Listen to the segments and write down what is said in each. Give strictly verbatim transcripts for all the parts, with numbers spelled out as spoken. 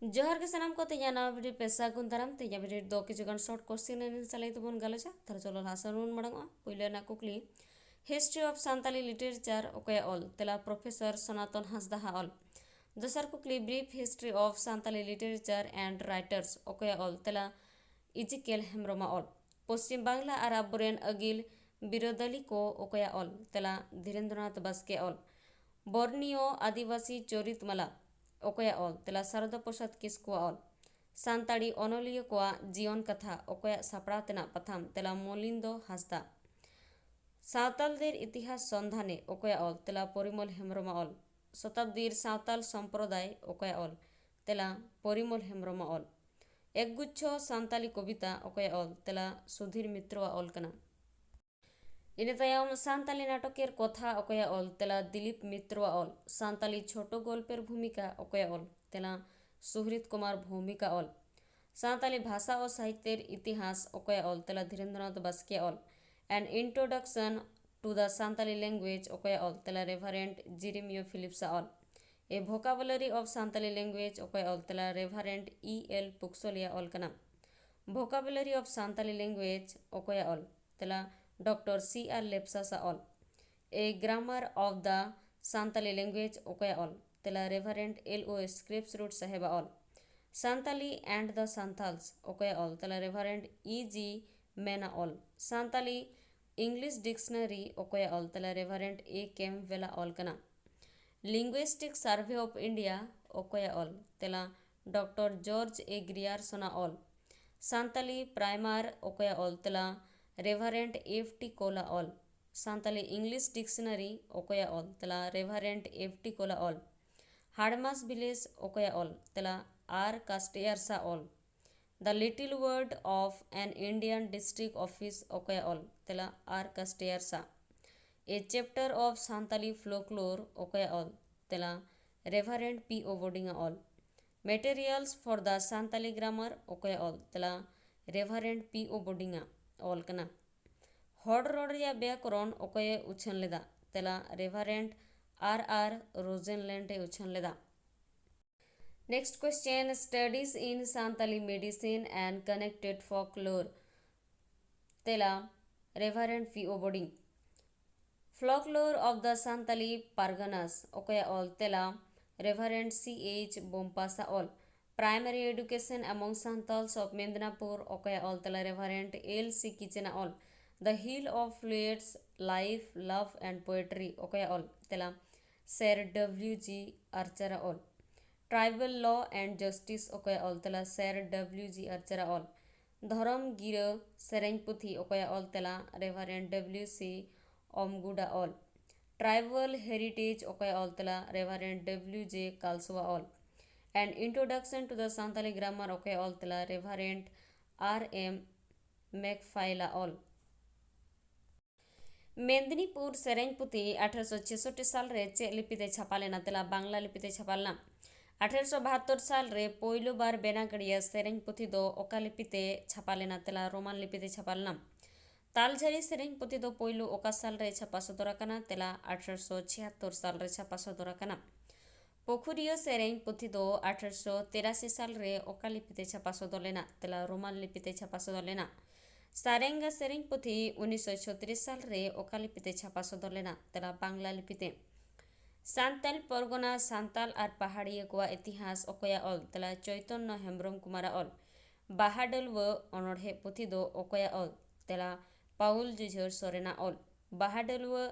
ᱡᱚᱦᱟᱨ ᱜᱮ ᱥᱟᱱᱟᱢ ᱠᱚ, ᱛᱮᱦᱮᱧᱟᱜ ᱱᱟᱣᱟ ᱵᱷᱤᱰᱤᱭᱳ ᱯᱮ ᱥᱟᱹᱜᱩᱱ ᱫᱟᱨᱟᱢ᱾ ᱛᱮᱦᱮᱧᱟᱜ ᱵᱷᱤᱰᱤᱭᱳ ᱫᱚ ᱠᱤᱪᱷᱩ ᱜᱟᱱ ᱥᱚᱨᱴ ᱠᱚᱥᱪᱮᱱ ᱮᱱ ᱥᱟᱞᱟᱭ ᱛᱮᱵᱚᱱ ᱜᱟᱞᱚᱪᱟ᱾ ᱛᱟᱦᱞᱮ ᱪᱚᱞᱚ ᱞᱟᱦᱟ ᱥᱮᱫ ᱵᱚᱱ ᱢᱟᱲᱟᱝᱚᱜᱼᱟ᱾ ᱯᱩᱭᱞᱩ ᱨᱮᱱᱟᱜ ᱠᱩᱠᱞᱤ, History of Santali Literature ᱚᱠᱚᱭᱟᱜ ᱚᱞ? ᱛᱮᱞᱟ ᱯᱨᱚᱯᱷᱮᱥᱚᱨ ᱥᱚᱱᱟᱛᱚᱱ ᱦᱟᱸᱥᱫᱟᱦᱟᱜ ᱚᱞ᱾ ᱫᱚᱥᱟᱨ ᱠᱩᱠᱞᱤ, Brief History of Santali Literature and Writers ᱚᱠᱚᱭᱟᱜ ᱚᱞ? ᱛᱮᱞᱟ ᱤᱡᱤᱠᱮᱞ ᱦᱮᱢᱵᱨᱚᱢᱟᱜ ᱚᱞ᱾ ᱯᱚᱥᱪᱤᱢ ᱵᱟᱝᱞᱟ ᱟᱨ ᱟᱵᱚᱨᱮᱱ ᱟᱹᱜᱤᱞ ᱵᱤᱨᱟᱹᱫᱟᱹᱞᱤ ᱠᱚ ᱚᱠᱚᱭᱟᱜ ᱚᱞ? ᱛᱮᱞᱟ ᱫᱷᱤᱨᱮᱱᱫᱨᱚᱱᱟᱛᱷ ᱵᱟᱥᱠᱮᱭᱟᱜ ᱚᱞ᱾ ᱵᱚᱨᱱᱤᱭᱳ ᱟᱹᱫᱤᱵᱟᱹᱥᱤ ᱪᱚᱨᱤᱛ ᱢᱟᱞᱟ ᱚᱠᱚᱭᱟᱜ ᱚᱞ? ᱛᱮᱞᱟ ᱥᱟᱨᱚᱫᱟ ᱯᱨᱚᱥᱟᱫᱽ ᱠᱤᱥᱠᱩᱣᱟᱜ ᱚᱞ᱾ ᱥᱟᱱᱛᱟᱲᱤ ᱚᱱᱚᱞᱤᱭᱟᱹ ᱠᱚᱣᱟᱜ ᱡᱤᱭᱚᱱ ᱠᱟᱛᱷᱟ ᱚᱠᱚᱭᱟᱜ ᱥᱟᱯᱲᱟᱣ ᱛᱮᱱᱟᱜ ᱯᱟᱛᱷᱟᱢ? ᱛᱮᱞᱟ ᱢᱚᱞᱤᱱᱫᱚ ᱦᱟᱸᱥᱫᱟ᱾ ᱥᱟᱶᱛᱟᱞ ᱫᱮᱨ ᱤᱛᱤᱦᱟᱥ ᱥᱚᱱᱫᱷᱟᱱᱮ ᱚᱠᱚᱭᱟᱜ ᱚᱞ? ᱛᱮᱞᱟ ᱯᱚᱨᱤᱢᱚᱞ ᱦᱮᱢᱵᱨᱚᱢᱟᱜ ᱚᱞ᱾ ᱥᱚᱛᱟᱵᱫᱤᱨ ᱥᱟᱶᱛᱟᱞ ᱥᱚᱢᱯᱨᱚᱫᱟᱭ ᱚᱠᱚᱭᱟᱜ ᱚᱞ? ᱛᱮᱞᱟ ᱯᱚᱨᱤᱢᱚᱞ ᱦᱮᱢᱵᱨᱚᱢᱟᱜ ᱚᱞ᱾ ᱮᱠ ᱜᱩᱪᱷᱚ ᱥᱟᱱᱛᱟᱞᱤ ᱠᱚᱵᱤᱛᱟ ᱚᱠᱚᱭᱟᱜ ᱚᱞ? ᱛᱮᱞᱟ ᱥᱩᱫᱷᱤᱨ ᱢᱤᱛᱨᱚᱣᱟᱜ ᱚᱞ ᱠᱟᱱᱟ᱾ ᱤᱱᱟᱹ ᱛᱟᱭᱚᱢ ᱥᱟᱱᱛᱟᱞᱤ ᱱᱟᱴᱚᱠᱮᱨ ᱠᱚᱛᱷᱟ ᱚᱠᱚᱭᱟᱜ ᱚᱞ? ᱛᱮᱞᱟ ᱫᱤᱞᱤᱯ ᱢᱤᱛᱨᱚᱣᱟᱜ ᱚᱞ᱾ ᱥᱟᱱᱛᱟᱞᱤ ᱪᱷᱳᱴᱳ ᱜᱚᱞᱯᱮᱨ ᱵᱷᱩᱢᱤᱠᱟ ᱚᱠᱚᱭᱟᱜ ᱚᱞ? ᱛᱮᱞᱟ ᱥᱩᱦᱨᱤᱛ ᱠᱩᱢᱟᱨ ᱵᱷᱳᱣᱢᱤᱠᱟ ᱚᱞ᱾ ᱥᱟᱱᱛᱟᱞᱤ ᱵᱷᱟᱥᱟ ᱚ ᱥᱟᱦᱤᱛᱭᱚᱨ ᱤᱛᱤᱦᱟᱥ ᱚᱠᱚᱭᱟᱜ ᱚᱞ? ᱛᱮᱞᱟ ᱫᱷᱤᱨᱮᱱᱫᱨᱚᱱᱟᱛᱷ ᱵᱟᱥᱠᱮᱭᱟᱜ ᱚᱞ᱾ An Introduction to the Santali Language ᱚᱠᱚᱭᱟᱜ ᱚᱞ? ᱛᱮᱞᱟ ᱨᱮᱵᱷᱟᱨᱮᱱᱰ ᱡᱤᱨᱤᱢᱤᱭᱳ ᱯᱷᱤᱞᱤᱯᱥᱟᱜ ᱚᱞ᱾ A Vocabulary of Santali Language ᱚᱠᱚᱭᱟᱜ ᱚᱞ? ᱛᱮᱞᱟ ᱨᱮᱵᱷᱟᱨᱮᱱᱰ ᱤ ᱮᱞ ᱯᱩᱠᱥᱚᱞᱤᱭᱟᱜ ᱚᱞ ᱠᱟᱱᱟ᱾ Vocabulary of Santali Language ᱚᱠᱚᱭᱟᱜ ᱚᱞ? ᱛᱮᱞᱟ ᱰᱚᱠᱴᱚᱨ ᱥᱤ ᱟᱨ ᱞᱮᱯᱥᱟᱥᱟᱜ ᱚᱞ᱾ A Grammar of the Santali Language ᱚᱠᱚᱭᱟᱜ ᱚᱞ? ᱛᱮᱞᱟ reverend L O Skrefsrud ᱥᱟᱦᱮᱵᱟᱜ ᱚᱞ᱾ Santali and the Santals ᱚᱠᱚᱭᱟᱜ ᱚᱞ? ᱛᱮᱞᱟ ᱨᱮᱵᱷᱟᱨᱮᱱᱰ ᱤ ᱡᱤ ᱢᱮᱱᱟᱜ ᱚᱞ᱾ Santali English Dictionary ᱚᱠᱚᱭᱟᱜ ᱚᱞ? ᱛᱮᱞᱟ ᱨᱮᱵᱷᱟᱨᱮᱱᱰ ᱮ ᱠᱮᱢᱯᱵᱮᱞᱟᱜ ᱚᱞ ᱠᱟᱱᱟ᱾ Linguistic Survey of India ᱚᱠᱚᱭᱟᱜ ᱚᱞ? ᱛᱮᱞᱟ ᱰᱚᱠᱴᱚᱨ ᱡᱚᱨᱡᱽ ᱮ ᱜᱨᱤᱭᱟᱨᱥᱚᱱᱟᱜ ᱚᱞ᱾ ᱥᱟᱱᱛᱟᱞᱤ ᱯᱨᱟᱭᱢᱟᱨ ᱚᱠᱚᱭᱟᱜ ᱚᱞ? ᱛᱮᱞᱟ ᱨᱮᱵᱷᱟᱨᱮᱱᱰ ᱮᱯᱷ ᱴᱤ ᱠᱳᱞᱟᱜ ᱚᱞ᱾ ᱥᱟᱱᱛᱟᱞᱤ ᱤᱝᱞᱤᱥ ᱰᱤᱠᱥᱱᱟᱨᱤ ᱚᱠᱚᱭᱟᱜ ᱚᱞ? ᱛᱮᱞᱟ ᱨᱮᱵᱷᱟᱨᱮᱱᱰ ᱮᱯᱷ ᱴᱤ ᱠᱳᱞᱟᱜ ᱚᱞ᱾ ᱦᱟᱲᱢᱟᱥ ᱵᱷᱤᱞᱮᱡᱽ ᱚᱠᱚᱭᱟᱜ ᱚᱞ? ᱛᱮᱞᱟ ᱟᱨ ᱠᱟᱥᱴᱮᱭᱟᱨᱥᱟᱜ ᱚᱞ᱾ The Little World of an Indian District Office ᱚᱠᱚᱭᱟᱜ ᱚᱞ? ᱛᱮᱞᱟ ᱟᱨ ᱠᱟᱥᱴᱮᱭᱟᱨᱥᱟᱜ᱾ A Chapter of Santali Folklore ᱚᱠᱚᱭᱟᱜ ᱚᱞ? ᱛᱮᱞᱟ ᱨᱮᱵᱷᱟᱨᱮᱱᱰ ᱯᱤ ᱳ ᱵᱳᱰᱤᱝᱟᱜ ᱚᱞ᱾ Materials for the Santali Grammar ᱚᱠᱚᱭᱟᱜ ᱚᱞ? ᱛᱮᱞᱟ ᱨᱮᱵᱷᱟᱨᱮᱱᱰ ᱯᱤ ᱳ ᱵᱳᱰᱤᱝᱟᱜ ᱚᱞ ᱠᱟᱱᱟ᱾ ᱦᱚᱲ ᱨᱚᱲ ᱨᱮᱭᱟᱜ ᱵᱮᱭᱟᱠᱚᱨᱚᱱ ᱚᱠᱚᱭᱮ ᱩᱪᱷᱟᱹᱱ ᱞᱮᱫᱟ? ᱛᱮᱞᱟ ᱨᱮᱵᱷᱟᱨᱮᱱᱰ ᱟᱨ ᱟᱨ ᱨᱳᱡᱮᱱᱞᱮᱱᱰ ᱮ ᱩᱪᱷᱟᱹᱱ ᱞᱮᱫᱟ᱾ Next question, studies in Santali medicine and connected folklore. ᱛᱮᱞᱟ, Reverend P O Boding. Folklore of the Santali Parganas, ᱚᱠᱚᱭᱟᱜ ᱚᱞ? ᱛᱮᱞᱟ, Reverend C H Bompasa Ol. Primary Education Among Santals of Mednapur, ᱚᱠᱚᱭᱟᱜ ᱚᱞ? ᱛᱮᱞᱟ, Reverend L C Kitchen ᱟᱜ ᱚᱞ. The Hill of Fluids, Life, Love and Poetry, ᱚᱠᱚᱭᱟᱜ ᱚᱞ? ᱛᱮᱞᱟ, Sir W G Archer ᱟᱜ ᱚᱞ. Tribal Law and Justice, ᱚᱠᱚᱭᱟᱜ ᱚᱞ? ᱛᱮᱞᱟ, Sir W G Archer ᱟᱜ ᱚᱞ. ᱫᱷᱚᱨᱚᱢ ᱜᱤᱨᱟᱹ ᱥᱮᱨᱮᱧ ᱯᱩᱛᱷᱤ, ᱚᱠᱚᱭᱟᱜ ᱚᱞ? ᱛᱮᱞᱟ, Reverend W C Omgud ᱟᱜ ᱚᱞ. Tribal Heritage, ᱚᱠᱚᱭᱟᱜ ᱚᱞ? ᱛᱮᱞᱟ, Reverend W J Kalso ᱟᱜ ᱚᱞ. An Introduction to the Santali Grammar, ᱚᱠᱚᱭᱟᱜ ᱚᱞ? ᱛᱮᱞᱟ, Reverend R M McPhail ᱟᱜ ᱚᱞ. ᱢᱮᱫᱽᱱᱤᱯᱩᱨ ᱥᱮᱨᱮᱧ ᱯᱩᱛᱷᱤ ᱟᱴᱷᱨᱚᱥᱚ ᱪᱷᱮᱥᱚᱴᱴᱤ ᱥᱟᱞ ᱨᱮ ᱪᱮᱫ ᱞᱤᱯᱤ ᱛᱮ ᱪᱷᱟᱯᱟ ᱞᱮᱱᱟ? ᱛᱮᱞᱟ, ᱵᱟᱝᱞᱟ ᱞᱤᱯᱤ ᱛᱮ ᱪᱷᱟᱯᱟ ᱞᱮᱱᱟ. ᱟᱴᱷᱨᱚᱥᱚ ᱵᱟᱦᱟᱛᱛᱚᱨ ᱥᱟᱞ ᱨᱮ ᱯᱳᱭᱞᱳ ᱵᱟᱨ ᱵᱮᱱᱟᱜᱟᱲᱤᱭᱟ ᱥᱮᱨᱮᱧ ᱯᱩᱛᱷᱤ ᱫᱚ ᱚᱠᱟ ᱞᱤᱯᱤ ᱛᱮ ᱪᱷᱟᱯᱟ ᱞᱮᱱᱟ? ᱛᱮᱞᱟ, ᱨᱳᱢᱟᱱ ᱞᱤᱯᱤ ᱛᱮ ᱪᱷᱟᱯᱟ ᱞᱮᱱᱟ. ᱛᱟᱞᱡᱷᱟᱹᱨᱤ ᱥᱮᱨᱮᱧ ᱯᱩᱛᱷᱤ ᱫᱚ ᱯᱳᱭᱞᱳ ᱚᱠᱟ ᱥᱟᱞ ᱨᱮ ᱪᱷᱟᱯᱟ ᱥᱚᱫᱚᱨ ᱟᱠᱟᱱᱟ? ᱛᱮᱞᱟ, ᱟᱴᱷᱨᱚᱥᱚ ᱪᱷᱤᱭᱟᱛᱛᱚᱨ ᱥᱟᱞ ᱨᱮ ᱪᱷᱟᱯᱟ ᱥᱚᱫᱚᱨ ᱟᱠᱟᱱᱟ. ᱯᱩᱠᱷᱩᱨᱤᱭᱟᱹ ᱥᱮᱨᱮᱧ ᱯᱩᱛᱷᱤ ᱫᱚ ᱟᱴᱷᱨᱚᱥᱚ ᱛᱤᱨᱟᱥᱤ ᱥᱟᱞ ᱨᱮ ᱚᱠᱟ ᱞᱤᱯᱤ ᱛᱮ ᱪᱷᱟᱯᱟ ᱥᱚᱫᱚᱨ ᱞᱮᱱᱟ? ᱛᱮᱞᱟ, ᱨᱳᱢᱟᱱ ᱞᱤᱯᱤ ᱛᱮ ᱪᱷᱟᱯᱟ ᱥᱚᱫᱚᱨ ᱞᱮᱱᱟ. ᱥᱟᱨᱮᱝᱜᱟ ᱥᱮᱨᱮᱧ ᱯᱩᱛᱷᱤ ᱩᱱᱤᱥᱥᱚ ᱪᱷᱚᱛᱨᱤᱥ ᱥᱟᱞ ᱨᱮ ᱚᱠᱟ ᱞᱤᱯᱤ ᱛᱮ ᱪᱷᱟᱯᱟ ᱥᱚᱫᱚᱨ ᱞᱮᱱᱟ? ᱛᱮᱞᱟ, ᱵᱟᱝᱞᱟ ᱞᱤᱯᱤ ᱛᱮ. ᱥᱟᱱᱛᱟᱞ ᱯᱚᱨᱜᱚᱱᱟ, ᱥᱟᱱᱛᱟᱞ ᱟᱨ ᱯᱟᱦᱟᱲᱤᱭᱟᱹ ᱠᱚᱣᱟᱜ ᱤᱛᱤᱦᱟᱥ, ᱚᱠᱚᱭᱟᱜ ᱚᱞ? ᱛᱮᱞᱟ, ᱪᱳᱭᱛᱚᱱᱱᱚ ᱦᱮᱢᱵᱨᱚᱢ ᱠᱩᱢᱟᱨᱟᱜ ᱚᱞ. ᱵᱟᱦᱟ ᱰᱟᱹᱞᱣᱟᱹ ᱚᱱᱚᱬᱦᱮ ᱯᱩᱛᱷᱤ ᱫᱚ ᱚᱠᱚᱭᱟᱜ ᱚᱞ? ᱛᱮᱞᱟ, ᱯᱟᱣᱩᱞ ᱡᱩᱡᱷᱟᱹᱨ ᱥᱚᱨᱮᱱᱟᱜ ᱚᱞ. ᱵᱟᱦᱟ ᱰᱟᱹᱞᱣᱟᱹ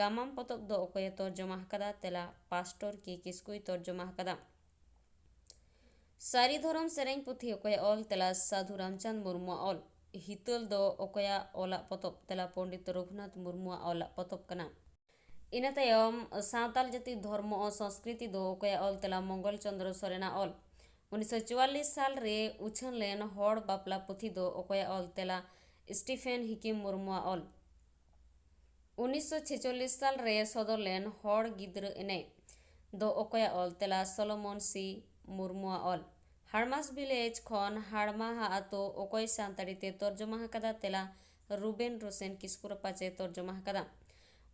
ᱜᱟᱢᱟᱢ ᱯᱚᱛᱚᱵ ᱫᱚ ᱚᱠᱚᱭᱮ ᱛᱚᱨᱡᱚᱢᱟ ᱟᱠᱟᱫᱟ? ᱛᱮᱞᱟ, ᱯᱟᱥᱴᱚᱨ ᱠᱮ ᱠᱤᱥᱠᱩᱭ ᱛᱚᱨᱡᱚᱢᱟ ᱟᱠᱟᱫᱟ. ᱥᱟᱹᱨᱤ ᱫᱷᱚᱨᱚᱢ ᱥᱮᱨᱮᱧ ᱯᱩᱛᱷᱤ ᱚᱠᱚᱭᱟᱜ ᱚᱞ? ᱛᱮᱞᱟ, ᱥᱟᱹᱫᱷᱩ ᱨᱟᱢᱪᱟᱸᱫᱽ ᱢᱩᱨᱢᱩᱣᱟᱜ ᱚᱞ. ᱦᱤᱛᱟᱹᱞ ᱫᱚ ᱚᱠᱚᱭᱟᱜ ᱚᱞᱟᱜ ᱯᱚᱛᱚᱵ? ᱛᱮᱞᱟ, ᱯᱚᱱᱰᱤᱛ ᱨᱚᱜᱷᱩᱱᱟᱛᱷ ᱢᱩᱨᱢᱩᱣᱟᱜ ᱚᱞᱟᱜ ᱯᱚᱛᱚᱵ ᱠᱟᱱᱟ. ᱤᱱᱟᱹ ᱛᱟᱭᱚᱢ ᱥᱟᱶᱛᱟᱞ ᱡᱟᱹᱛᱤ ᱫᱷᱚᱨᱢᱚ ᱚ ᱥᱚᱝᱥᱠᱨᱤᱛᱤ ᱫᱚ ᱚᱠᱚᱭᱟᱜ ᱚᱞ? ᱛᱮᱞᱟ, ᱢᱚᱝᱜᱚᱞ ᱪᱚᱸᱫᱽᱨᱚ ᱥᱚᱨᱮᱱᱟᱜ ᱚᱞ. ᱩᱱᱤᱥᱥᱚ ᱪᱩᱣᱟᱞᱞᱤᱥ ᱥᱟᱞ ᱨᱮ ᱩᱪᱷᱟᱹᱱ ᱞᱮᱱ ᱦᱚᱲ ᱵᱟᱯᱞᱟ ᱯᱩᱛᱷᱤ ᱫᱚ ᱚᱠᱚᱭᱟᱜ ᱚᱞ? ᱛᱮᱞᱟ, ᱥᱴᱤᱯᱷᱮᱱ ᱦᱤᱠᱤᱢ ᱢᱩᱨᱢᱩᱣᱟᱜ ᱚᱞ. ᱩᱱᱤᱥᱥᱚ ᱪᱷᱮᱪᱚᱞᱞᱤᱥ ᱥᱟᱞ ᱨᱮ ᱥᱚᱫᱚᱨ ᱞᱮᱱ ᱦᱚᱲ ᱜᱤᱫᱽᱨᱟᱹ ᱮᱱᱮᱡ ᱫᱚ ᱚᱠᱚᱭᱟᱜ ᱚᱞ? ᱛᱮᱞᱟ, ᱥᱚᱞᱳᱢᱚᱱ ᱥᱤ ᱢᱩᱨᱢᱩᱣᱟᱜ ᱚᱞ. ᱦᱟᱲᱢᱟᱥ ᱵᱷᱤᱞᱮᱡᱽ ᱠᱷᱚᱱ ᱦᱟᱲᱢᱟᱦᱟ ᱟᱛᱳ ᱚᱠᱚᱭ ᱥᱟᱱᱛᱟᱲᱤ ᱛᱮ ᱛᱚᱨᱡᱚᱢᱟ ᱟᱠᱟᱫᱟ? ᱛᱮᱞᱟ, ᱨᱩᱵᱮᱱ ᱨᱳᱥᱮᱱ ᱠᱤᱥᱠᱩ ᱨᱟᱯᱟᱪᱮ ᱛᱚᱨᱡᱚᱢᱟ ᱟᱠᱟᱫᱟ.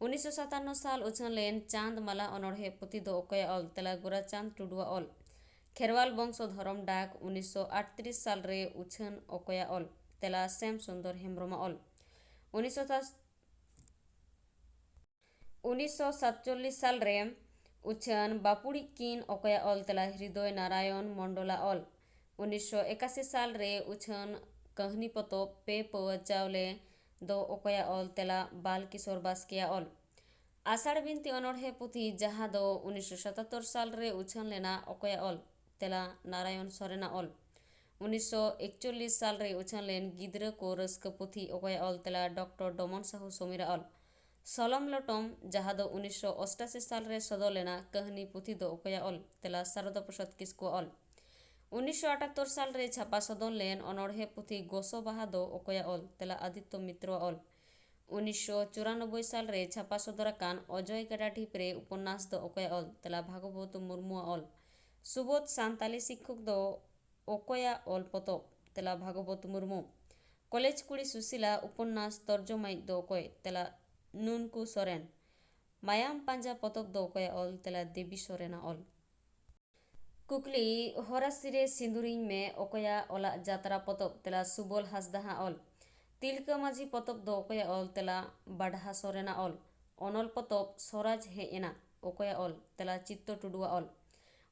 ᱩᱱᱤᱥᱥᱚ ᱥᱟᱛᱟᱱᱱᱚ ᱥᱟᱞ ᱩᱪᱷᱟᱹᱱ ᱞᱮᱱ ᱪᱟᱸᱫᱽ ᱢᱟᱞᱟ ᱚᱱᱚᱬᱦᱮ ᱯᱩᱛᱷᱤ ᱫᱚ ᱚᱠᱚᱭᱟᱜ ᱚᱞ? ᱛᱮᱞᱟ, ᱜᱳᱨᱟᱪᱟᱸᱫᱽ ᱴᱩᱰᱩᱣᱟᱜ ᱚᱞ. ᱠᱷᱮᱨᱣᱟᱞ ᱵᱚᱝᱥᱚ ᱫᱷᱚᱨᱚᱢ ᱰᱟᱠ ᱩᱱᱤᱥᱥᱚ ᱟᱴᱛᱨᱤᱥ ᱥᱟᱞ ᱨᱮ ᱩᱪᱷᱟᱹᱱ ᱚᱠᱚᱭᱟᱜ ᱚᱞ? ᱛᱮᱞᱟ ᱥᱮᱢ ᱥᱩᱱᱫᱚᱨ ᱦᱮᱢᱵᱨᱚᱢᱟᱜ ᱚᱞ᱾ ᱩᱱᱤᱥᱥᱚ ᱩᱱᱤᱥᱥᱚ ᱥᱟᱛᱪᱚᱞᱞᱤᱥ ᱥᱟᱞ ᱨᱮ ᱩᱪᱷᱟᱹᱱ ᱵᱟᱯᱩᱲᱤᱡ ᱠᱤᱱ ᱚᱠᱚᱭᱟᱜ ᱚᱞ? ᱛᱮᱞᱟ ᱦᱨᱤᱫᱚᱭ ᱱᱟᱨᱟᱭᱚᱱ ᱢᱚᱱᱰᱚᱞᱟᱜ ᱚᱞ᱾ ᱩᱱᱤᱥᱥᱚ ᱮᱠᱟᱥᱤ ᱥᱟᱞ ᱨᱮ ᱩᱪᱷᱟᱹᱱ ᱠᱟᱹᱦᱱᱤ ᱯᱚᱛᱚᱵ ᱯᱮ ᱯᱟᱹᱣᱟᱹ ᱪᱟᱣᱞᱮ ᱫᱚ ᱚᱠᱚᱭᱟᱜ ᱚᱞ? ᱛᱮᱞᱟ ᱵᱟᱞ ᱠᱤᱥᱳᱨ ᱵᱟᱥᱠᱮᱭᱟᱜ ᱚᱞ᱾ ᱟᱥᱟᱲ ᱵᱤᱱᱛᱤ ᱚᱱᱚᱬᱦᱮ ᱯᱩᱛᱷᱤ ᱡᱟᱦᱟᱸ ᱫᱚ ᱩᱱᱤᱥᱥᱚ ᱥᱟᱛᱟᱛᱛᱚᱨ ᱥᱟᱞ ᱨᱮ ᱩᱪᱷᱟᱹᱱ ᱞᱮᱱᱟ ᱚᱠᱚᱭᱟᱜ ᱚᱞ? ᱛᱮᱞᱟ ᱱᱟᱨᱟᱭᱚᱱ ᱥᱚᱨᱮᱱᱟᱜ ᱚᱞ᱾ ᱩᱱᱤᱥᱥᱚ ᱮᱠᱪᱚᱞᱞᱤᱥ ᱥᱟᱞ ᱨᱮ ᱩᱪᱷᱟᱹᱱ ᱞᱮᱱ ᱜᱤᱫᱽᱨᱟᱹ ᱠᱚ ᱨᱟᱹᱥᱠᱟᱹ ᱯᱩᱛᱷᱤ ᱚᱠᱚᱭᱟᱜ ᱚᱞ? ᱛᱮᱞᱟ ᱰᱚᱠᱴᱚᱨ ᱰᱚᱢᱚᱱ ᱥᱟᱦᱩ ᱥᱚᱢᱤᱨᱟᱜ ᱚᱞ᱾ ᱥᱚᱞᱚᱢ ᱞᱚᱴᱚᱢ ᱡᱟᱦᱟᱸ ᱫᱚ ᱩᱱᱤᱥᱥᱚ ᱚᱥᱴᱟᱥᱤ ᱥᱟᱞ ᱨᱮ ᱥᱚᱫᱚᱨ ᱞᱮᱱᱟ ᱠᱟᱹᱦᱱᱤ ᱯᱩᱛᱷᱤ ᱫᱚ ᱚᱠᱚᱭᱟᱜ ᱚᱞ? ᱛᱮᱞᱟ ᱥᱟᱨᱚᱫᱟ ᱯᱨᱚᱥᱟᱫᱽ ᱠᱤᱥᱠᱩᱣᱟᱜ ᱚᱞ᱾ ᱩᱱᱤᱥᱥᱚ ᱟᱴᱟᱛᱛᱚᱨ ᱥᱟᱞ ᱨᱮ ᱪᱷᱟᱯᱟ ᱥᱚᱫᱚᱨ ᱞᱮᱱ ᱚᱱᱚᱬᱦᱮ ᱯᱩᱛᱷᱤ ᱜᱚᱥᱚ ᱵᱟᱦᱟ ᱫᱚ ᱚᱠᱚᱭᱟᱜ ᱚᱞ? ᱛᱮᱞᱟ ᱟᱫᱤᱛᱛᱚ ᱢᱤᱛᱨᱚᱣᱟᱜ ᱚᱞ᱾ ᱩᱱᱤᱥᱥᱚ ᱪᱩᱨᱟᱱᱚᱵᱵᱳᱭ ᱥᱟᱞ ᱨᱮ ᱪᱷᱟᱯᱟ ᱥᱚᱫᱚᱨ ᱟᱠᱟᱱ ᱚᱡᱚᱭ ᱜᱟᱰᱟ ᱰᱷᱤᱯ ᱨᱮ ᱩᱯᱚᱱᱱᱟᱥ ᱫᱚ ᱚᱠᱚᱭᱟᱜ ᱚᱞ? ᱛᱮᱞᱟ ᱵᱷᱟᱜᱚᱵᱚᱛ ᱢᱩᱨᱢᱩᱣᱟᱜ ᱚᱞ᱾ ᱥᱩᱵᱳᱫᱷ ᱥᱟᱱᱛᱟᱞᱤ ᱥᱤᱠᱠᱷᱚᱠ ᱫᱚ ᱚᱠᱚᱭᱟᱜ ᱚᱞ ᱯᱚᱛᱚᱵ? ᱛᱮᱞᱟ ᱵᱷᱟᱜᱚᱵᱚᱛ ᱢᱩᱨᱢᱩ᱾ ᱠᱚᱞᱮᱡᱽ ᱠᱩᱲᱤ ᱥᱩᱥᱤᱞᱟ ᱩᱯᱚᱱᱱᱟᱥ ᱛᱚᱨᱡᱚᱢᱟᱭᱤᱡ ᱫᱚ ᱚᱠᱚᱭ? ᱛᱮᱞᱟ ᱱᱩᱱᱠᱩ ᱥᱚᱨᱮᱱ᱾ ᱢᱟᱭᱟᱢ ᱯᱟᱸᱡᱟ ᱯᱚᱛᱚᱵ ᱫᱚ ᱚᱠᱚᱭᱟᱜ ᱚᱞ? ᱛᱮᱞᱟ ᱫᱮᱵᱤ ᱥᱚᱨᱮᱱᱟᱜ ᱚᱞ᱾ ᱠᱩᱠᱞᱤ, ᱦᱚᱨᱟᱥᱤ ᱨᱮ ᱥᱤᱸᱫᱩᱨᱤᱧ ᱢᱮ ᱚᱠᱚᱭᱟᱜ ᱚᱞᱟᱜ ᱡᱟᱛᱨᱟ ᱯᱚᱛᱚᱵ? ᱛᱮᱞᱟ ᱥᱩᱵᱚᱞ ᱦᱟᱸᱥᱫᱟᱦᱟᱜ ᱚᱞ᱾ ᱛᱤᱞᱠᱟᱹ ᱢᱟᱹᱡᱷᱤ ᱯᱚᱛᱚᱵ ᱫᱚ ᱚᱠᱚᱭᱟᱜ ᱚᱞ? ᱛᱮᱞᱟ ᱵᱟᱰᱦᱟ ᱥᱚᱨᱮᱱᱟᱜ ᱚᱞ᱾ ᱚᱱᱚᱞ ᱯᱚᱛᱚᱵ ᱥᱚᱨᱟᱡᱽ ᱦᱮᱡ ᱮᱱᱟ ᱚᱠᱚᱭᱟᱜ ᱚᱞ? ᱛᱮᱞᱟ ᱪᱤᱛᱛᱚ ᱴᱩᱰᱩᱣᱟᱜ ᱚᱞ᱾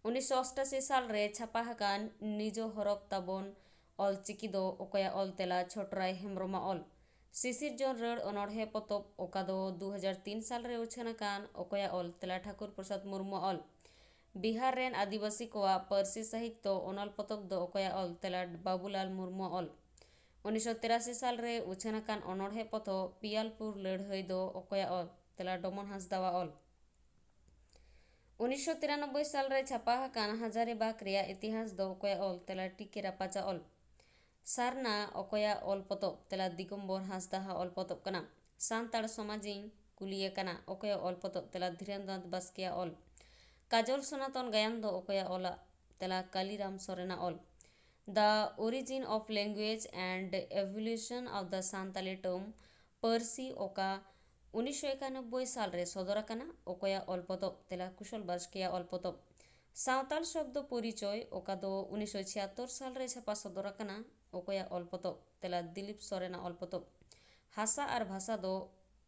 ᱩᱱᱤᱥᱥᱚ ᱚᱥᱴᱟᱥᱤ ᱥᱟᱞ ᱨᱮ ᱪᱷᱟᱯᱟ ᱟᱠᱟᱱ ᱱᱤᱡᱚ ᱦᱚᱨᱚᱯ ᱛᱟᱵᱚᱱ ᱚᱞ ᱪᱤᱠᱤ ᱫᱚ ᱚᱠᱚᱭᱟᱜ ᱚᱞ? ᱛᱮᱞᱟ ᱪᱷᱚᱴᱨᱟᱭ ᱦᱮᱢᱵᱨᱚᱢᱟᱜ ᱚᱞ᱾ ᱥᱤᱥᱤᱨ ᱡᱚᱱ ᱨᱟᱹᱲ ᱚᱱᱚᱬᱦᱮ ᱯᱚᱛᱚᱵ ᱚᱠᱟ ᱫᱚ ᱫᱩ ᱦᱟᱡᱟᱨ ᱛᱤᱱ ᱥᱟᱞ ᱨᱮ ᱩᱪᱷᱟᱹᱱ ᱟᱠᱟᱱ ᱚᱠᱚᱭᱟᱜ ᱚᱞ? ᱛᱮᱞᱟ ᱴᱷᱟᱠᱩᱨ ᱯᱨᱚᱥᱟᱫᱽ ᱢᱩᱨᱢᱩᱣᱟᱜ ᱚᱞ᱾ ᱵᱤᱦᱟᱨ ᱨᱮᱱ ᱟᱹᱫᱤᱵᱟᱹᱥᱤ ᱠᱚᱣᱟᱜ ᱯᱟᱹᱨᱥᱤ ᱥᱟᱦᱤᱛᱭᱚ ᱚᱱᱚᱞ ᱯᱚᱛᱚᱵ ᱫᱚ ᱚᱠᱚᱭᱟᱜ ᱚᱞ? ᱛᱮᱞᱟ ᱵᱟᱵᱩᱞᱟᱞ ᱢᱩᱨᱢᱩᱣᱟᱜ ᱚᱞ᱾ ᱩᱱᱤᱥᱥᱚ ᱛᱤᱨᱟᱥᱤ ᱥᱟᱞ ᱨᱮ ᱩᱪᱷᱟᱹᱱ ᱟᱠᱟᱱ ᱚᱱᱚᱬᱦᱮ ᱯᱚᱛᱚᱵ ᱯᱤᱭᱟᱞᱯᱩᱨ ᱞᱟᱹᱲᱦᱟᱹᱭ ᱫᱚ ᱚᱠᱚᱭᱟᱜ ᱚᱞ? ᱛᱮᱞᱟ ᱰᱚᱢᱚᱱ ᱦᱟᱸᱥᱫᱟᱣᱟᱜ ᱚᱞ᱾ ᱩᱱᱤᱥᱥᱚ ᱛᱤᱨᱟᱱᱚᱵᱵᱳᱭ ᱥᱟᱞ ᱨᱮ ᱪᱷᱟᱯᱟ ᱟᱠᱟᱱ ᱦᱟᱡᱟᱨᱤ ᱵᱟᱜᱽ ᱨᱮᱭᱟᱜ ᱤᱛᱤᱦᱟᱥ ᱫᱚ ᱚᱠᱚᱭᱟᱜ ᱚᱞ? ᱛᱮᱞᱟ ᱴᱤ ᱠᱮ ᱨᱟᱯᱟᱪᱟᱜ ᱚᱞ᱾ ᱥᱟᱨᱱᱟ ᱚᱠᱚᱭᱟᱜ ᱚᱞ ᱯᱚᱛᱚᱵ? ᱛᱮᱞᱟ ᱫᱤᱜᱚᱢᱵᱚᱨ ᱦᱟᱸᱥᱫᱟᱦᱟᱜ ᱚᱞ ᱯᱚᱛᱚᱵ ᱠᱟᱱᱟ᱾ ᱥᱟᱱᱛᱟᱲ ᱥᱚᱢᱟᱡᱤᱧ ᱠᱩᱞᱤᱭᱮ ᱠᱟᱱᱟ ᱚᱠᱚᱭᱟᱜ ᱚᱞ ᱯᱚᱛᱚᱵ? ᱛᱮᱞᱟ ᱫᱷᱤᱨᱮᱱᱫᱨᱚᱱᱟᱛᱷ ᱵᱟᱥᱠᱮᱭᱟᱜ ᱚᱞ᱾ ᱠᱟᱡᱚᱞ ᱥᱚᱱᱟᱛᱚᱱ ᱜᱟᱭᱟᱱ ᱫᱚ ᱚᱠᱚᱭᱟᱜ ᱚᱞᱟᱜ? ᱛᱮᱞᱟ ᱠᱟᱞᱤᱨᱟᱢ ᱥᱚᱨᱮᱱᱟᱜ ᱚᱞ᱾ The Origin of Language and Evolution of the Santali Tongue, ᱯᱟᱹᱨᱥᱤ ᱚᱠᱟ ᱩᱱᱤᱥᱥᱚ ᱮᱠᱟᱱᱚᱵᱵᱳᱭ ᱥᱟᱞ ᱨᱮ ᱥᱚᱫᱚᱨ ᱟᱠᱟᱱᱟ ᱚᱠᱚᱭᱟᱜ ᱚᱞ ᱯᱚᱛᱚᱵ? ᱛᱮᱞᱟ ᱠᱩᱥᱚᱞ ᱵᱟᱥᱠᱮᱭᱟᱜ ᱚᱞ ᱯᱚᱛᱚᱵ᱾ ᱥᱟᱶᱛᱟᱞ ᱥᱚᱵᱫᱚ ᱯᱚᱨᱤᱪᱚᱭ, ᱚᱠᱟ ᱫᱚ ᱩᱱᱤᱥᱥᱚ ᱪᱷᱤᱭᱟᱛᱛᱚᱨ ᱥᱟᱞ ᱨᱮ ᱪᱷᱟᱯᱟ ᱥᱚᱫᱚᱨ ᱟᱠᱟᱱᱟ, ᱚᱠᱚᱭᱟᱜ ᱚᱞ ᱯᱚᱛᱚᱵ? ᱛᱮᱞᱟ ᱫᱤᱞᱤᱯ ᱥᱚᱨᱮᱱᱟᱜ ᱚᱞ ᱯᱚᱛᱚᱵ᱾ ᱦᱟᱥᱟ ᱟᱨ ᱵᱷᱟᱥᱟ ᱫᱚ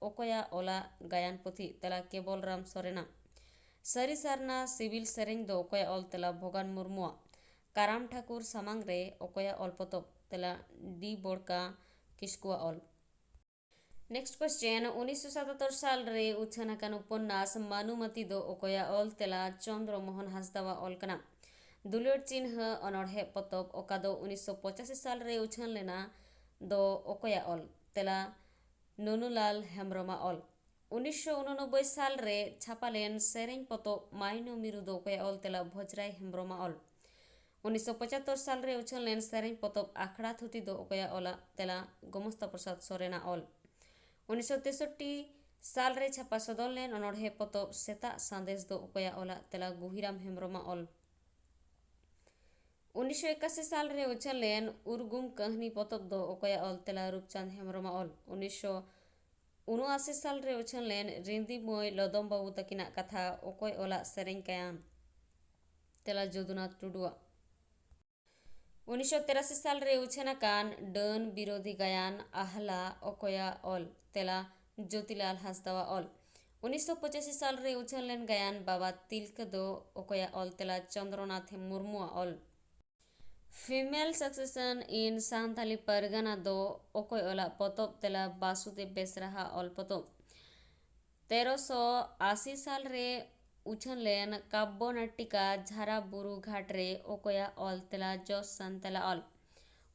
ᱚᱠᱚᱭᱟᱜ ᱚᱞᱟ ᱜᱟᱭᱟᱱ ᱯᱩᱛᱷᱤ? ᱛᱮᱞᱟ ᱠᱮᱵᱚᱞ ᱨᱟᱢ ᱥᱚᱨᱮᱱᱟᱜ᱾ ᱥᱟᱹᱨᱤ ᱥᱟᱨᱱᱟ ᱥᱤᱵᱤᱞ ᱥᱮᱨᱮᱧ ᱫᱚ ᱚᱠᱚᱭᱟᱜ ᱚᱞ? ᱛᱮᱞᱟ ᱵᱷᱚᱜᱟᱱ ᱢᱩᱨᱢᱩᱣᱟᱜ᱾ ᱠᱟᱨᱟᱢ ᱴᱷᱟᱹᱠᱩᱨ ᱥᱟᱢᱟᱝ ᱨᱮ ᱚᱠᱚᱭᱟᱜ ᱚᱞ ᱯᱚᱛᱚᱵ? ᱛᱮᱞᱟ ᱰᱤ ᱵᱚᱲᱠᱟ ᱠᱤᱥᱠᱩᱣᱟᱜ ᱚᱞ᱾ Next question, ᱩᱱᱤᱥᱥᱚ ᱥᱟᱛᱟᱛᱛᱚᱨ ᱥᱟᱞ ᱨᱮ ᱩᱪᱷᱟᱹᱱ ᱟᱠᱟᱱ ᱩᱯᱚᱱᱱᱟᱥ ᱢᱟᱱᱩᱢᱟᱛᱤ ᱫᱚ ᱚᱠᱚᱭᱟᱜ ᱚᱞ? ᱛᱮᱞᱟ ᱪᱚᱱᱫᱨᱚ ᱢᱳᱦᱚᱱ ᱦᱟᱸᱥᱫᱟᱣᱟᱜ ᱚᱞ ᱠᱟᱱᱟ᱾ ᱫᱩᱞᱟᱹᱲ ᱪᱤᱱᱦᱟᱹ ᱚᱱᱚᱬᱦᱮ ᱯᱚᱛᱚᱵ, ᱚᱠᱟ ᱫᱚ ᱩᱱᱤᱥᱥᱚ ᱯᱚᱸᱪᱟᱥᱤ ᱥᱟᱞ ᱨᱮ ᱩᱪᱷᱟᱹᱱ ᱞᱮᱱᱟ, ᱫᱚ ᱚᱠᱚᱭᱟᱜ ᱚᱞ? ᱛᱮᱞᱟ ᱱᱩᱱᱩᱞᱟᱞ ᱦᱮᱢᱵᱨᱚᱢᱟᱜ ᱚᱞ᱾ ᱩᱱᱤᱥᱥᱚ ᱩᱱᱚᱱᱚᱵᱵᱳᱭ ᱥᱟᱞ ᱨᱮ ᱪᱷᱟᱯᱟ ᱞᱮᱱ ᱥᱮᱨᱮᱧ ᱯᱚᱛᱚᱵ ᱢᱟᱭᱱᱚ ᱢᱤᱨᱩ ᱫᱚ ᱚᱠᱚᱭᱟᱜ ᱚᱞ? ᱛᱮᱞᱟ ᱵᱷᱚᱡᱽᱨᱟᱭ ᱦᱮᱢᱵᱨᱚᱢᱟᱜ ᱚᱞ᱾ ᱩᱱᱤᱥᱥᱚ ᱯᱚᱸᱪᱟᱛᱛᱳᱨ ᱥᱟᱞ ᱨᱮ ᱩᱪᱷᱟᱹᱱ ᱞᱮᱱ ᱥᱮᱨᱮᱧ ᱯᱚᱛᱚᱵ ᱟᱠᱷᱲᱟ ᱛᱷᱩᱛᱤ ᱫᱚ ᱚᱠᱚᱭᱟᱜ ᱚᱞᱟ? ᱛᱮᱞᱟ ᱜᱳᱢᱚᱥᱛᱟ ᱯᱨᱚᱥᱟᱫᱽ ᱥᱚᱨᱮᱱᱟᱜ ᱚᱞ᱾ ᱩᱱᱤᱥᱥᱚ ᱛᱮᱥᱚᱴᱴᱤ ᱥᱟᱞ ᱨᱮ ᱪᱷᱟᱯᱟ ᱥᱚᱫᱚᱨ ᱞᱮᱱ ᱚᱱᱚᱬᱦᱮ ᱯᱚᱛᱚᱵ ᱥᱮᱛᱟᱜ ᱥᱟᱸᱫᱮᱥ ᱫᱚ ᱚᱠᱚᱭᱟᱜ ᱚᱞᱟ? ᱛᱮᱞᱟ ᱜᱩᱦᱤᱨᱟᱢ ᱦᱮᱢᱵᱨᱚᱢᱟᱜ ᱚᱞ᱾ ᱩᱱᱤᱥᱥᱚ ᱮᱠᱟᱥᱤ ᱥᱟᱞ ᱨᱮ ᱩᱪᱷᱟᱹᱱ ᱞᱮᱱ ᱩᱨᱜᱩᱢ ᱠᱟᱹᱦᱱᱤ ᱯᱚᱛᱚᱵ ᱫᱚ ᱚᱠᱚᱭᱟᱜ ᱚᱞ? ᱛᱮᱞᱟ ᱨᱩᱯᱪᱟᱸᱫᱽ ᱦᱮᱢᱵᱨᱚᱢᱟᱜ ᱚᱞ᱾ ᱩᱱᱤᱥᱥᱚ ᱩᱱᱩᱟᱥᱤ ᱥᱟᱞ ᱨᱮ ᱩᱪᱷᱟᱹᱱ ᱞᱮᱱ ᱨᱤᱸᱫᱤ ᱢᱟᱹᱭ ᱞᱚᱫᱚᱢ ᱵᱟᱹᱵᱩ ᱛᱟᱹᱠᱤᱱᱟᱜ ᱠᱟᱛᱷᱟ ᱚᱠᱚᱭ ᱚᱞᱟᱜ ᱥᱮᱨᱮᱧ ᱠᱟᱭᱟᱱ? ᱛᱮᱞᱟ ᱡᱚᱫᱩᱱᱟᱛᱷ ᱴᱩᱰᱩᱣᱟᱜ᱾ ᱩᱱᱤᱥᱥᱚ ᱛᱤᱨᱟᱥᱤ ᱥᱟᱞ ᱨᱮ ᱩᱪᱷᱟᱹᱱ ᱟᱠᱟᱱ ᱰᱟᱹᱱ ᱵᱤᱨᱳᱫᱷᱤ ᱜᱟᱭᱟᱱ ᱟᱦᱞᱟ ᱚᱠᱚᱭᱟᱜ ᱚᱞ? ᱛᱮᱞᱟ ᱡᱳᱛᱤᱞᱟᱞ ᱦᱟᱸᱥᱫᱟᱣᱟᱜ ᱚᱞ᱾ ᱩᱱᱤᱥᱥᱚ ᱯᱚᱸᱪᱟᱥᱤ ᱥᱟᱞ ᱨᱮ ᱩᱪᱷᱟᱹᱱ ᱞᱮᱱ ᱜᱟᱭᱟᱱ ᱵᱟᱵᱟ ᱛᱤᱞᱠᱟᱹ ᱫᱚ ᱚᱠᱚᱭᱟᱜ ᱚᱞ? ᱛᱮᱞᱟ ᱪᱚᱱᱫᱨᱚᱱᱟᱛᱷ ᱢᱩᱨᱢᱩᱣᱟᱜ ᱚᱞ᱾ Female Succession in ᱥᱟᱱᱛᱟᱞᱤ ᱯᱟᱨᱜᱟᱱᱟ ᱫᱚ ᱚᱠᱚᱭ ᱚᱞᱟᱜ ᱯᱚᱛᱚᱵ? ᱛᱮᱞᱟ ᱵᱟᱥᱩᱫᱮᱵ ᱵᱮᱥᱨᱟᱦᱟᱜ ᱚᱞ ᱯᱚᱛᱚᱵ᱾ ᱛᱮᱨᱚᱥᱚ ᱟᱥᱤ ᱥᱟᱞ ᱨᱮ ᱩᱪᱷᱟᱹᱱ ᱞᱮᱱ ᱠᱟᱵᱽᱵᱚ ᱱᱟᱴᱴᱤᱠᱟ ᱡᱷᱟᱨᱟ ᱵᱩᱨᱩ ᱜᱷᱟᱴ ᱨᱮ ᱚᱠᱚᱭᱟᱜ ᱚᱞ? ᱛᱮᱞᱟ ᱡᱚᱥ ᱥᱟᱱᱛᱟᱞᱟᱜ ᱚᱞ᱾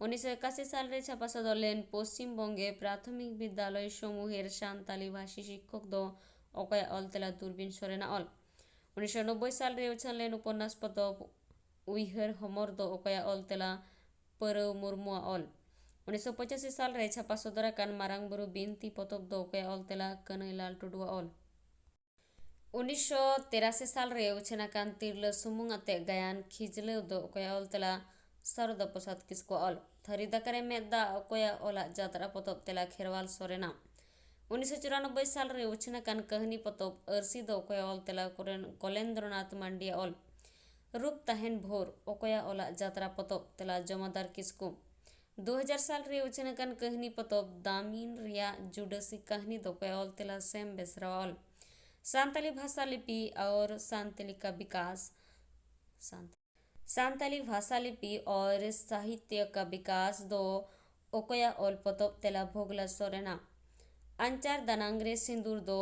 ᱩᱱᱤᱥᱥᱚ ᱮᱠᱟᱥᱤ ᱥᱟᱞ ᱨᱮ ᱪᱷᱟᱯᱟ ᱥᱚᱫᱚᱨ ᱞᱮᱱ ᱯᱚᱥᱪᱤᱢ ᱵᱚᱝᱜᱮ ᱯᱨᱟᱛᱷᱚᱢᱤᱠ ᱵᱤᱫᱽᱫᱟᱞᱚᱭ ᱥᱚᱢᱩᱦᱮᱨ ᱥᱟᱱᱛᱟᱞᱤ ᱵᱷᱟᱥᱤ ᱥᱤᱠᱠᱷᱚᱠ ᱫᱚ ᱚᱠᱚᱭᱟᱜ ᱚᱞ? ᱛᱮᱞᱟ ᱫᱩᱨᱵᱤᱱ ᱥᱚᱨᱮᱱᱟᱜ ᱚᱞ᱾ ᱩᱱᱤᱥᱥᱚ ᱱᱚᱵᱵᱳᱭ ᱥᱟᱞ ᱨᱮ ᱩᱪᱷᱟᱹᱱ ᱞᱮᱱ ᱩᱯᱚᱱᱱᱟᱥ ᱯᱚᱛᱚᱵ ᱩᱭᱦᱟᱹᱨ ᱦᱚᱢᱚᱨ ᱫᱚ ᱚᱠᱚᱭᱟᱜ ᱚᱞ? ᱛᱮᱞᱟ ᱯᱟᱹᱨᱟᱹᱣ ᱢᱩᱨᱢᱩᱣᱟᱜ ᱚᱞ᱾ ᱩᱱᱤᱥᱥᱚ ᱯᱚᱸᱪᱟᱥᱤ ᱥᱟᱞ ᱨᱮ ᱪᱷᱟᱯᱟ ᱥᱚᱫᱚᱨ ᱟᱠᱟᱱ ᱢᱟᱨᱟᱝ ᱵᱩᱨᱩ ᱵᱤᱱᱛᱤ ᱯᱚᱛᱚᱵ ᱫᱚ ᱚᱠᱚᱭᱟᱜ ᱚᱞ? ᱛᱮᱞᱟ ᱠᱟᱹᱱᱟᱹᱭᱞᱟᱞ ᱴᱩᱰᱩᱣᱟᱜ ᱚᱞ᱾ ᱩᱱᱤᱥᱥᱚ ᱛᱤᱨᱟᱥᱤ ᱥᱟᱞ ᱨᱮ ᱩᱪᱷᱟᱹᱱ ᱟᱠᱟᱱ ᱛᱤᱨᱞᱟᱹ ᱥᱩᱢᱩᱝ ᱟᱛᱮ ᱜᱟᱭᱟᱱ ᱠᱷᱤᱡᱞᱟᱹᱣ ᱫᱚ ᱚᱠᱚᱭᱟᱜ ᱚᱞ? ᱛᱮᱞᱟ ᱥᱟᱨᱚᱫᱟ ᱯᱨᱚᱥᱟᱫᱽ ᱠᱤᱥᱠᱩᱣᱟᱜ ᱚᱞ᱾ ᱛᱷᱟᱹᱨᱤ ᱫᱟᱠᱟᱨᱮ ᱢᱮᱫ ᱫᱟᱜ ᱚᱠᱚᱭᱟᱜ ᱚᱞᱟᱜ? ᱡᱟᱛᱨᱟ ᱯᱚᱛᱚᱵ᱾ ᱛᱮᱞᱟ ᱠᱷᱮᱨᱣᱟᱞ ᱥᱚᱨᱮᱱᱟᱜ᱾ ᱩᱱᱤᱥᱥᱚ ᱪᱩᱨᱟᱱᱚᱵᱵᱳᱭ ᱥᱟᱞ ᱨᱮ ᱩᱪᱷᱟᱹᱱ ᱟᱠᱟᱱ ᱠᱟᱹᱦᱱᱤ ᱯᱚᱛᱚᱵ ᱟᱹᱨᱥᱤ ᱫᱚ ᱚᱠᱚᱭᱟᱜ ᱚᱞ? ᱛᱮᱞᱟ ᱠᱚᱨᱮᱱ ᱠᱚᱞᱮᱱᱫᱨᱚᱱᱟᱛᱷ ᱢᱟᱱᱰᱤᱭᱟᱜ ᱚᱞ᱾ ᱨᱩᱯ ᱛᱟᱦᱮᱱ ᱵᱷᱳᱨ ᱚᱠᱚᱭᱟᱜ ᱚᱞᱟᱜ ᱡᱟᱛᱨᱟ ᱯᱚᱛᱚᱵ? ᱛᱮᱞᱟ ᱡᱚᱢᱟᱫᱟᱨ ᱠᱤᱥᱠᱩ᱾ ᱫᱩ ᱦᱟᱡᱟᱨ ᱥᱟᱞ ᱨᱮ ᱩᱪᱷᱟᱹᱱ ᱟᱠᱟᱱ ᱠᱟᱹᱦᱱᱤ ᱯᱚᱛᱚᱵ ᱫᱟᱢᱤᱱ ᱨᱮᱭᱟᱜ ᱡᱩᱰᱟᱹᱥᱤ ᱠᱟᱹᱦᱱᱤ ᱫᱚ ᱚᱠᱚᱭᱟᱜ ᱚᱞ? ᱛᱮᱞᱟ ᱥᱮᱢ ᱵᱮᱥᱨᱟᱣᱟᱜ ᱚᱞ᱾ ᱥᱟᱱᱛᱟᱞᱤ ᱵᱷᱟᱥᱟ ᱞᱤᱯᱤ ᱟᱨ ᱥᱟᱱᱛᱟᱞᱤ ᱠᱟ ᱵᱤᱠᱟᱥ, ᱥᱟᱱᱛᱟᱞᱤ ᱵᱷᱟᱥᱟ ᱞᱤᱯᱤ ᱟᱨ ᱥᱟᱦᱤᱛᱭᱚ ᱠᱟ ᱵᱤᱠᱟᱥ ᱫᱚ ᱚᱠᱚᱭᱟᱜ ᱚᱞ ᱯᱚᱛᱚᱵ? ᱛᱮᱞᱟ ᱵᱷᱳᱜᱽᱞᱟ ᱥᱚᱨᱮᱱᱟᱜ᱾ ᱟᱧᱪᱟᱨ ᱫᱟᱱᱟᱝ ᱨᱮ ᱥᱤᱸᱫᱩᱨ ᱫᱚ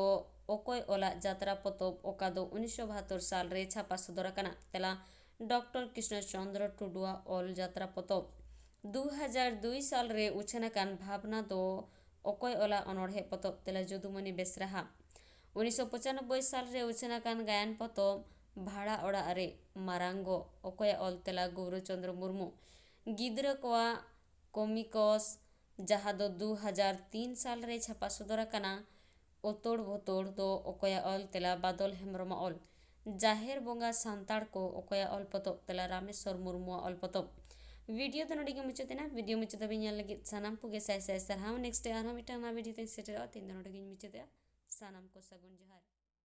ᱚᱠᱚᱭ ᱚᱞᱟᱜ ᱡᱟᱛᱨᱟ ᱯᱚᱛᱚᱵ, ᱚᱠᱟ ᱫᱚ ᱩᱱᱤᱥᱥᱚ ᱵᱟᱦᱟᱛᱛᱳᱨ ᱥᱟᱞ ᱨᱮ ᱪᱷᱟᱯᱟ ᱥᱚᱫᱚᱨ ᱟᱠᱟᱱᱟ? ᱛᱮᱞᱟ ᱰᱚᱠᱴᱚᱨ ᱠᱨᱤᱥᱱᱚ ᱪᱚᱸᱫᱽᱨᱚ ᱴᱩᱰᱩᱣᱟᱜ ᱚᱞ ᱡᱟᱛᱨᱟ ᱯᱚᱛᱚᱵ᱾ ᱫᱩ ᱦᱟᱡᱟᱨ ᱫᱩᱭ ᱥᱟᱞ ᱨᱮ ᱩᱪᱷᱟᱹᱱ ᱟᱠᱟᱱ ᱵᱷᱟᱵᱽᱱᱟ ᱫᱚ ᱚᱠᱚᱭ ᱚᱞᱟᱜ ᱚᱱᱚᱬᱦᱮ ᱯᱚᱛᱚᱵ? ᱛᱮᱞᱟ ᱡᱚᱫᱩᱢᱚᱱᱤ ᱵᱮᱥᱨᱟᱦᱟᱜ᱾ ᱩᱱᱤᱥᱥᱚ ᱯᱚᱸᱪᱟᱱᱚᱵᱵᱳᱭ ᱥᱟᱞ ᱨᱮ ᱩᱪᱷᱟᱹᱱ ᱟᱠᱟᱱ ᱜᱟᱭᱟᱱ ᱯᱚᱛᱚᱵ ᱵᱷᱟᱲᱟ ᱚᱲᱟᱜ ᱨᱮ ᱢᱟᱨᱟᱝᱜᱚ ᱚᱠᱚᱭᱟᱜ ᱚᱞ? ᱛᱮᱞᱟ ᱜᱳᱣᱨᱚ ᱪᱚᱸᱫᱽᱨᱚ ᱢᱩᱨᱢᱩ᱾ ᱜᱤᱫᱽᱨᱟᱹ ᱠᱚᱣᱟᱜ ᱠᱚᱢᱤᱠᱚᱥ, ᱡᱟᱦᱟᱸ ᱫᱚ ᱫᱩ ᱦᱟᱡᱟᱨ ᱛᱤᱱ ᱥᱟᱞ ᱨᱮ ᱪᱷᱟᱯᱟ ᱥᱚᱫᱚᱨ ᱟᱠᱟᱱᱟ᱾ ᱚᱛᱚᱲ ᱵᱷᱚᱛᱚᱲ ᱫᱚ ᱚᱠᱚᱭᱟᱜ ᱚᱞ? ᱛᱮᱞᱟ ᱵᱟᱫᱚᱞ ᱦᱮᱢᱵᱨᱚᱢᱟᱜ ᱚᱞ᱾ ᱡᱟᱦᱮᱨ ᱵᱚᱸᱜᱟ ᱥᱟᱱᱛᱟᱲ ᱠᱚ ᱚᱠᱚᱭᱟᱜ ᱚᱞ ᱯᱚᱛᱚᱵ? ᱛᱮᱞᱟ ᱨᱟᱢᱮᱥᱣᱚᱨ ᱢᱩᱨᱢᱩᱣᱟᱜ ᱚᱞ ᱯᱚᱛᱚᱵ᱾ ᱵᱷᱤᱰᱤᱭᱳ ᱫᱚ ᱱᱚᱰᱮ ᱜᱮ ᱢᱩᱪᱟᱹᱫ ᱮᱱᱟ᱾ ᱵᱷᱤᱰᱤᱭᱳ ᱢᱩᱪᱟᱹᱫ ᱫᱷᱟᱹᱵᱤᱡ ᱧᱮᱞ ᱞᱟᱹᱜᱤᱫ ᱥᱟᱱᱟᱢ ᱠᱚᱜᱮ ᱥᱟᱭ ᱥᱟᱭ ᱥᱟᱨᱦᱟᱣ᱾ ᱱᱮᱠᱥᱴ ᱨᱮ ᱟᱨᱦᱚᱸ ᱢᱤᱫᱴᱟᱝ ᱱᱟᱣᱟ ᱵᱷᱤᱰᱤᱭᱳ ᱛᱮᱧ ᱥᱮᱴᱮᱨᱚᱜᱼᱟ᱾ ᱛᱮᱦᱮᱧ ᱫᱚ ᱱᱚᱰᱮ ᱜᱮᱧ ᱢᱩᱪᱟᱹᱫᱮᱜᱼᱟ᱾ ᱥᱟᱱᱟᱢ ᱠᱚ ᱥᱟᱹᱜᱩᱱ ᱡᱚᱦᱟᱨ᱾